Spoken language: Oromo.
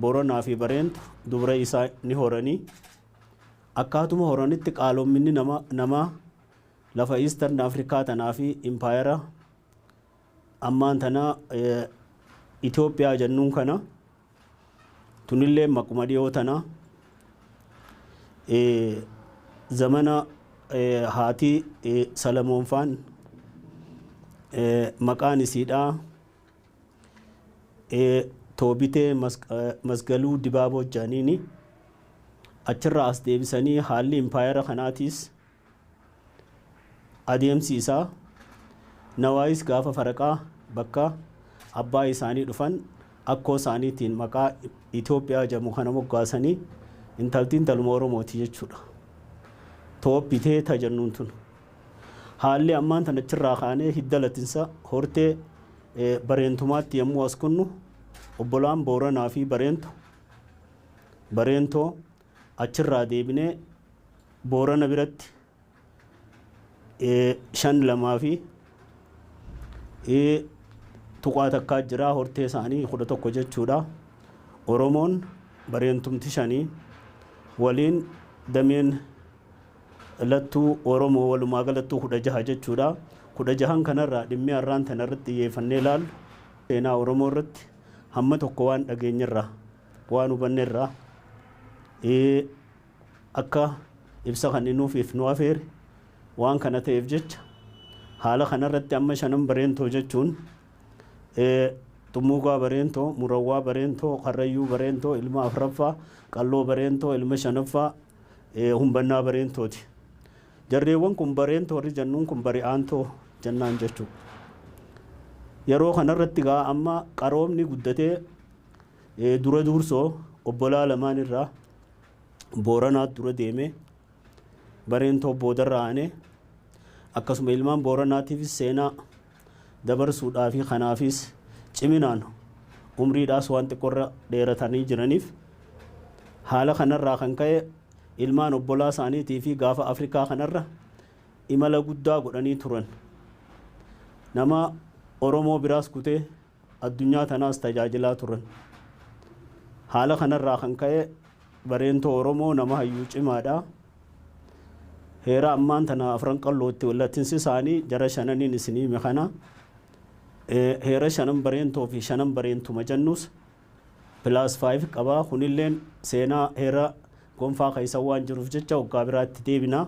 Booranaa fi Bareentu dubra isaa ni horanii. Akkaatuma horanitti qaalomminni namaa lafa Eastern Afrikaa tanaa fi impaayera ammaan tana Itoophiyaa jennuun kana tunillee maquma dhiyoo tana zamana haatii Salamoon faan maqaan isiidhaa Toobitee Masgaluu Dibaaboo jedhaniini achirraa as deebisanii haalli impaayera kanaatiis adeemsi isaa Nawaayis gaafa faraqaa bakka abbaa isaanii dhufan akkoo isaaniitiin maqaa Itoophiyaa jedhamu kana moggaasanii intaltiin taluma Oromooti jechuudha. Toobbitee ta jennuun tun. Haalli ammaan tana achirraa kaanee hidda latinsa hortee Bareentumaatti yommuu as kunnu obbolaan Booranaa fi Bareentu Bareentoo achirraa deebinee Boorana biratti 5 2 fi tuqaa takkaa jira hortee isaanii 11 jechuudha. Oromoon Bareentumti shanii waliin dameen lattuu Oromoo walumaa galattuu 16 jechuudha. 16n kanarraa dhimmi har'aan tana irratti xiyyeeffannee ilaallu seenaa Oromoo irratti hamma tokko waan dhageenyerraa waan hubannerraa akka ibsa kenninuufiif nu afeere waan kana ta'eef jecha haala kanarratti amma shanan Bareentoo jechuun Xummuugaa Bareentoo, Murawwaa Bareentoo, Karrayyuu Bareentoo, ilma afraffaa, Qalloo Bareentoo, ilma shanaffaa, Humbannaa Bareentooti. Jarreewwan kun Bareentoo warri jennuun kun Bari'aantoo jennaan jechuudha. Yeroo kanarratti gaa amma qaroomni guddatee dura duursoo obbolaa lamaan irraa Booranaat dura deemee Bareentoo boodarra aanee akkasuma ilmaan Booranaatiifis seenaa dabarsuudhaa fi kanaafis ciminaan umriidhaas waan xiqqoorra dheeratanii jiraniif haala kanarraa kan ka'e ilmaan obbolaa isaaniitii fi gaafa Afrikaa kanarra imala guddaa godhanii turan. Nama Oromoo biraas kutee addunyaa tanaas tajaajilaa turan. Haala kanarraa kan ka'e Bareentoo Oromoo nama hayyuu cimaadha. Heera ammaan tana afran qallootti latinsi isaanii jara shananiin isinii hime kana. Heera shanan Bareentoo fi shanan Bareentuma jennus plus 5 qaba. Kunilleen seenaa heera gonfaa keessa waan jiruuf jecha waggaa biraatti deebina.